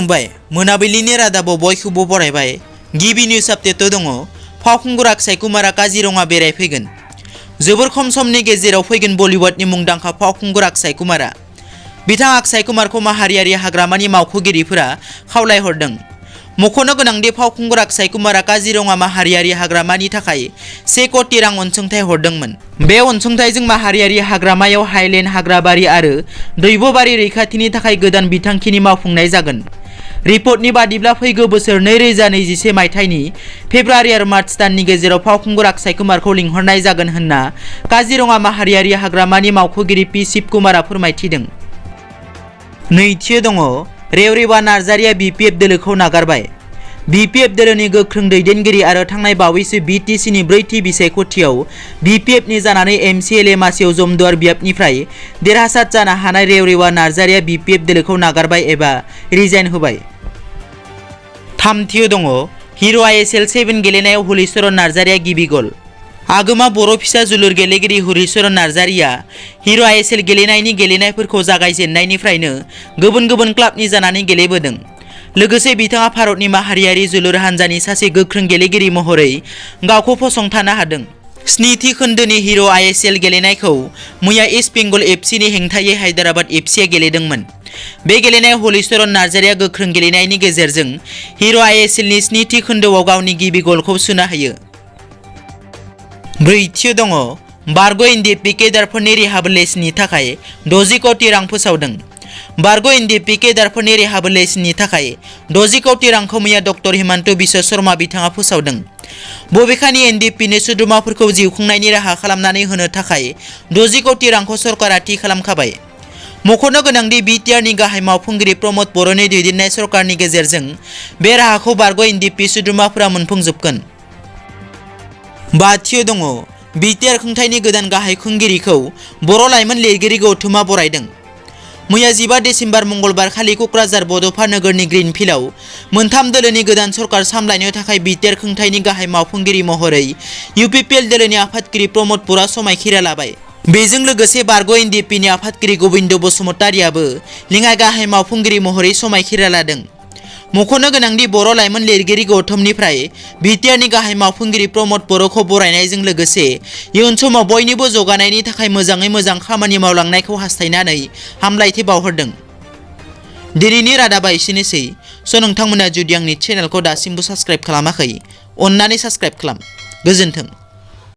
खुलुमबाय मोनाबिलिनि रादाबाव बयखौबो बरायबाय। गिबि निउज आपडेटआव दङ फावखुंगुर अक्षय कुमारा काजिरङा बेरायफैगोन। जोबोर खम समनि गेजेराव फैगोन बलिउडनि मुंदांखा फावखुंगुर अक्षय कुमारा। बिथां अक्षय कुमारखौ माहारियारि हाग्रामानि मावख'गिरिफोरा खावलायहरदों। मख'नो गोनांदि फावखुंगुर अक्षय कुमारा काजिरङा माहारियारि हाग्रामानि थाखाय 1 कोटी रां अनसुंथाइ हरदोंमोन। बे अनसुंथाइजों माहारियारि हाग्रामायाव हाइलेन्ड हाग्राबारि आरो दैबबारि रैखाथिनि थाखाय गोदान बिथांखिनि मावफुंनाय जागोन। रिपर्टनि बादिब्ला फैगौ बोसोर 2021 मायथाइनि फेब्रुआरि आरो मार्च दाननि गेजेराव फावखुंगुर अक्षय कुमारखौ लिंहरनाय जागोन होनना काजिरङा माहारियारि हाग्रामानि मावख'गिरि पि शिव कुमारा फोरमायथिदों। नैथियाव दङ रेवरेवा नार्जारिया BPF दोलोखौ नागारबाय। BPF दोलोनि गोख्रों दैदेनगिरि आरो थांनाय बावैसो BTCनि 4थि बिसायख'थियाव BPFनि जानानै MCLA मासियाव जमदुवार बियाबनिफ्राय देरहासार जानो हानाय रेवरेवा नार्जारिया BPF दोलोखौ नागारबाय एबा रिजाइन होबाय। थामथियाव दङ हिर' ISL 7 गेलेनायाव हलिचरन नार्जारिया गिबि गल। आगोमा बर' फिसा जोलुर गेलेगिरि हलिचरन नार्जारिया हिर' ISL गेलेनायफोरखौ जागायजेननायनिफ्रायनो गुबुन गुबुन क्लाबनि जानानै गेलेबोदों। लोगोसे बिथाङा भारतनि माहारियारि जोलुर हानजानि सासे गोख्रों गेलेगिरि महरै गावखौ फसंथानो हादों। 7थि खोन्दोनि हिर' ISL गेलेनायखौ मैया इस्ट बेंगल FCनि हेंथायै हायद्राबाद FCआ गेलेदोंमोन। बे गेलेनायाव हलिचरन नार्जारिया गोख्रों गेलेनायनि गेजेरजों हिर' ISLनि 7थि खोन्दोआव गावनि गिबि गलखौ सोनो हायो। ब्रैथियाव दङ बारग' NDFB केडारफोरनि रिहाबिलिटेसननि थाखाय 60 कोटी रां फोसावदों। बारग' NDFB केडारफोरनि रिहाबिलिटेसननि थाखाय 60 कोटी रांखौ मैया डक्टर हिमन्त बिश्व शर्मा बिथाङा फोसावदों। बबेखानि NDFBनि सोद्रोमाफोरखौ जिउ खुंनायनि राहा खालामनानै होनो थाखाय 60 कोटी रांखौ सरकारा थि खालामखाबाय। मख'नो गोनांदि BTRनि गाहाय मावफुंगिरि प्रमद बर'नि दैदेननाय सरकारनि गेजेरजों बे राहाखौ बारग' NDFB सोद्रोमाफोरा मोनफुंजोबगोन। बाथियाव दङ BTR खुंथायनि गोदान गाहाय खुंगिरिखौ बर' लाइमोन लिरगिरि गौथुमा बरायदों। मैया 15 दिसेम्बर मंगलबार खालि क'क्राझार बड'फा नोगोरनि ग्रिनफिल्डआव मोनथाम दोलोनि गोदान सरकार सामलायनो थाखाय BTR खुंथायनि गाहाय मावफुंगिरि महरै UPPL दोलोनि आफादगिरि प्रमद बर'आ समायखिरा लाबाय। बेजों लोगोसे बारग' NDFBनि आफादगिरि गबिन्द बसुमतारियाबो लेङाइ गाहाय मावफुंगिरि महरै समायखिरा लादों। मख'नो गोनांदि बर' लाइमोन लिरगिरि गौथुमनिफ्राय BTRनि गाहाय मावफुंगिरि प्रमद बर'खौ बरायनायजों लोगोसे इयुन समाव बयनिबो जौगानायनि थाखाय मोजाङै मोजां खामानि मावलांनायखौ हास्थायनानै हामलायथि बावहरदों। दिनैनि रादाबा एसेनोसै। नोंथांमोना जुदि आंनि चेनेलखौ दासिमबो साबस्क्राइब खालामाखै अन्नानै साबस्क्राइब खालाम। गोजोन्थों।